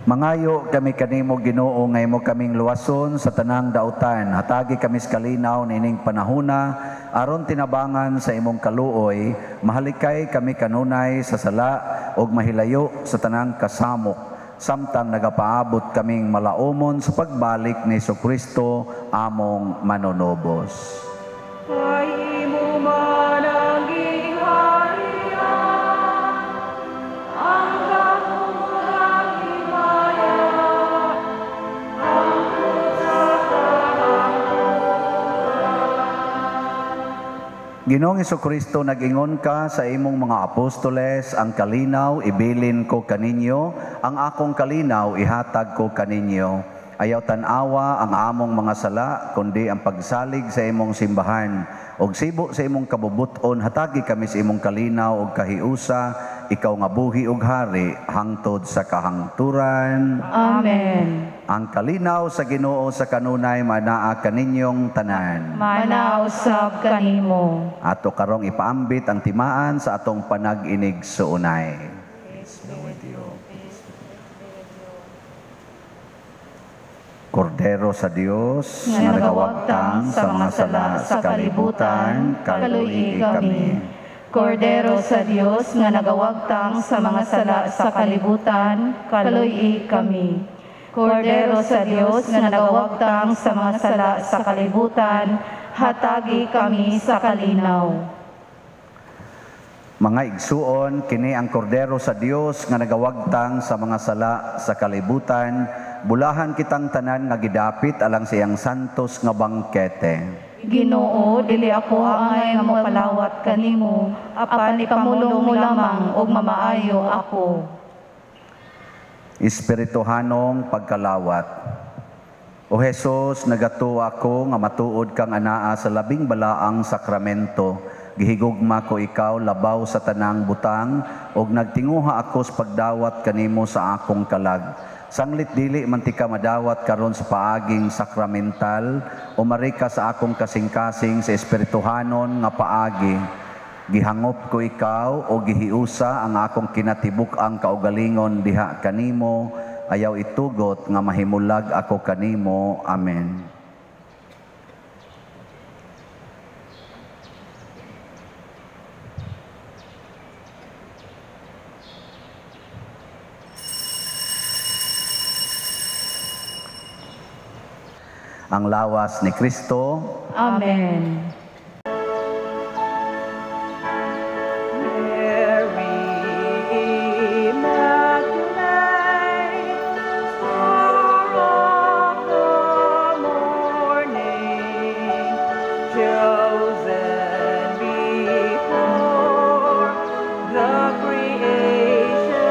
Mangayo kami kanimo Ginoo nga imo kaming luwason sa tanang dautan. Hatagi kami sa kalinaw niining panahona aron tinabangan sa imong kaluoy, mahalikay kami kanunay sa sala ug mahilayo sa tanang kasamok, samtang nagapaabot kaming malaumon sa pagbalik ni Hesukristo among manunubos. Kay imo man ang gingharian, ang gahom ug ang himaya, hangtod sa kahangturan. Ginoong Hesukristo, nag-ingon ka sa imong mga apostoles, ang kalinaw ibilin ko kaninyo, ang akong kalinaw ihatag ko kaninyo. Ayaw tan-awa ang among mga sala, kundi ang pagsalig sa imong simbahan. Og sibo sa imong kabubuton, hatagi kami sa imong kalinaw og kahiusa, ikaw nga buhi og hari, hangtod sa kahangturan. Amen. Ang kalinaw sa Ginoo sa kanunay manaa kaninyong tanan. Manaa usab kanimo. Ato karong ipaambit ang timaan sa atong panag-inig suunay. Peace be with you. Kordero sa Dios nga nagawagtang sa mga sala sa kalibutan, kaluoy kami. Kordero sa Dios nga nagawagtang sa mga sala sa kalibutan, kaluoy kami. Kordero sa Dios nga nagawagtang sa mga sala sa kalibutan, hatagi kami sa kalinaw. Mga igsuon, kini ang kordero sa Dios nga nagawagtang sa mga sala sa kalibutan, bulahan kitang tanan nga gidapit alang sa iyang santos nga bangkete. Ginoo, dili ako angay nga mopalawat kanimo, apan ipamulong mo lamang og mamaayo ako. Espirituhanong pagkalawat. O Jesus, nagatuo ako nga matuod kang anaa sa labing balaang sakramento. Gihigugma ko ikaw labaw sa tanang butang ug nagtinguha ako sa pagdawat kanimo sa akong kalag. Sanglit dili man ti ka madawat karon sa paaging sakramental, umari ka sa akong kasing-kasing sa espirituhanon nga paagi. Gihangop ko ikaw o gihiusa ang akong kinatibuk-ang kaugalingon diha kanimo, ayaw itugot nga mahimulag ako kanimo. Amen. Ang lawas ni Kristo. Amen. Mary Immaculate, star of the morning, chosen before the creation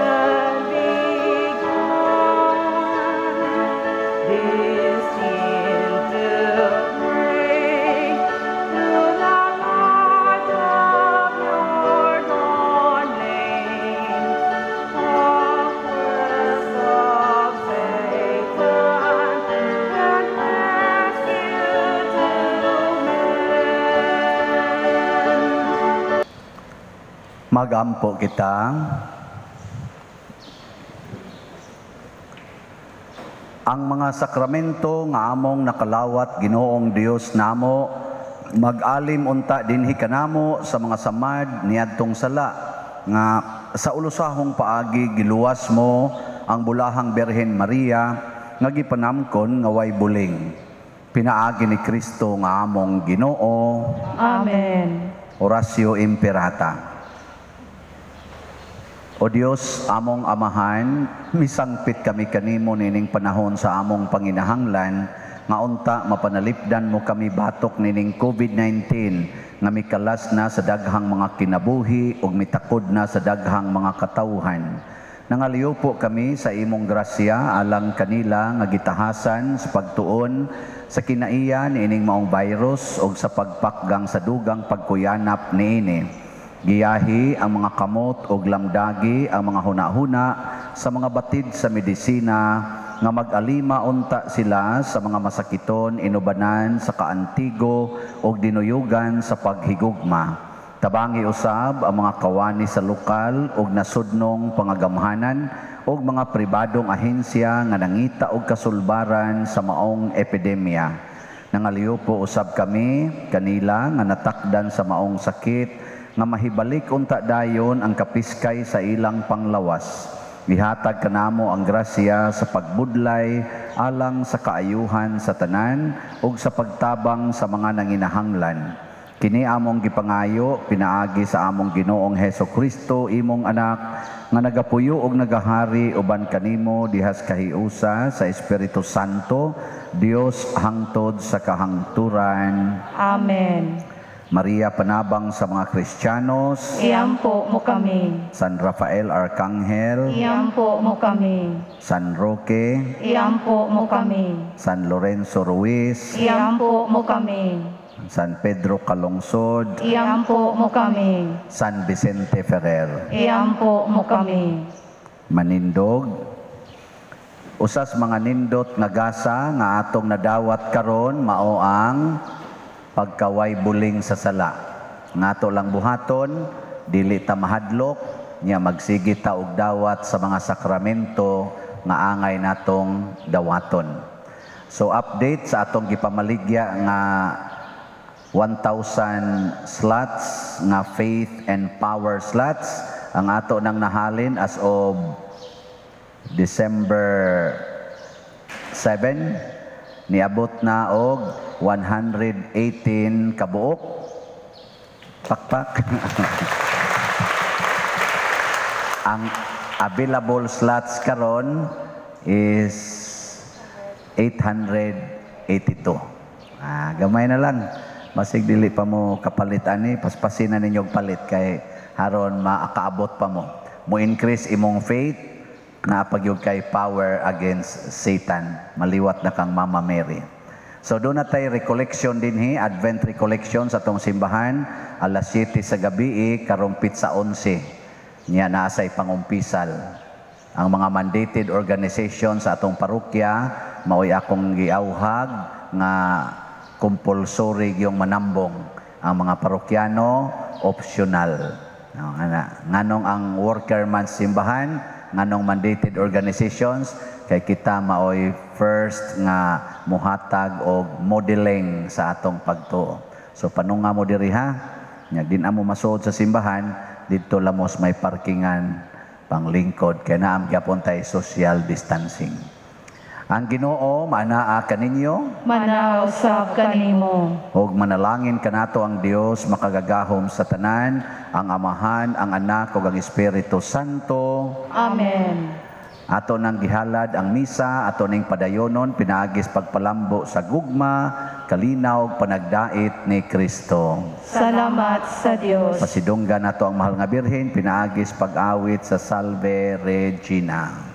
began, destined to bring to the light of your dawning, conquest of Satan and rescue to men. Magampo kita. Ang mga sakramento nga among nakalawat Ginoong Dios namo, mag-alim unta dinhi kanamo sa mga samad niadtong sala nga sa ulusahong paagi giluwas mo ang bulahang Birhen Maria nga gipanamkon nga way buling. Pinaagi ni Kristo nga among Ginoo. Amen. Oratio Imperata. O Dios, among Amahan, misangpit kami kanimo nining panahon sa among panginahanglan, nga unta mapanalipdan mo kami batok nining COVID-19, nga mikalas na sa daghang mga kinabuhi ug mitakod na sa daghang mga katawhan. Nangaliw po kami sa imong grasya alang kanila nga gitahasan sa pagtuon sa kinaiya niining maong virus ug sa pagpakgang sa dugang pagkuyanap niini. Giyahi ang mga kamot ug lamdagi ang mga hunahuna sa mga batid sa medisina nga mag-alima unta sila sa mga masakiton inubanan sa kaantigo ug dinuyugan sa paghigugma. Tabangi usab ang mga kawani sa lokal ug nasudnong pangagamhanan ug mga pribadong ahensya nga nangita og kasulbaran sa maong epidemya. Nangaliw po usab kami kanila nga natakdan sa maong sakit nga mahibalik unta dayon ang kapiskay sa ilang panglawas. Gihatag kanamo ang grasya sa pagbudlay alang sa kaayuhan sa tanan ug sa pagtabang sa mga nanginahanglan. Kini among gipangayo pinaagi sa among Ginoong Heso Kristo, imong anak, nga nagapuyo og nagahari uban kanimo dihas kahiusa sa Espiritu Santo, Dios hangtod sa kahangturan. Amen. Maria, panabang sa mga Kristiyanos. Iampo mo kami. San Rafael Arcangel. Iampo mo kami. San Roque. Iampo mo kami. San Lorenzo Ruiz. Iampo mo kami. San Pedro Calungsod. Iampo mo kami. San Vicente Ferrer. Iampo mo kami. Manindog. Usas mga nindot nga gasa nga atong nadawat karon mao ang pagkaway buling sa sala. Ngato lang buhaton, dili ta mahadlok, nya magsige ta og dawat sa mga sakramento nga angay natong dawaton. So update sa atong gipamaligya nga 1,000 slots nga faith and power slots ang ato nang nahalin as of December 7, niabot na og 118 kabuok. Pakpak. Ang available slots karon is 882. Gamay na lang. Basig dili pa mo kapalit ani, paspasin na ninyo palit kay haron maakaabot pa mo. Mo increase imong faith na pagyud kay power against Satan. Maliwat na kang Mama Mary. So doon na tayo recollection dinhi, Advent recollection sa atong simbahan, alas 7 sa gabi, karong pitsa 11. Niya naasay pangumpisal. Ang mga mandated organization sa atong parokya, maoy akong giauhag nga compulsory yung manambong. Ang mga parokyano, optional. No, ana. Nganong ang worker man simbahan, nganong mandated organizations, kay kita maoy first nga muhatag og modeling sa atong pagtuo. So panunga mo diri ha, nya din amo masuod sa simbahan, didto lamos may parkingan panglingkod kay naam gyapon tay social distancing. Ang Ginoo maanaa kaninyo. Manaa usab kanimo. Ug manalangin kanato ang Dios makagagahom sa tanan, ang Amahan, ang Anak ug ang Espiritu Santo. Amen. Ato nang gihalad ang misa, ato ning padayonon pinaagis pagpalambo sa gugma, kalinaw ug panagdait ni Kristo. Salamat sa Dios. Pasidunggan nato ang mahal nga Birhen pinaagis pag-awit sa Salve Regina.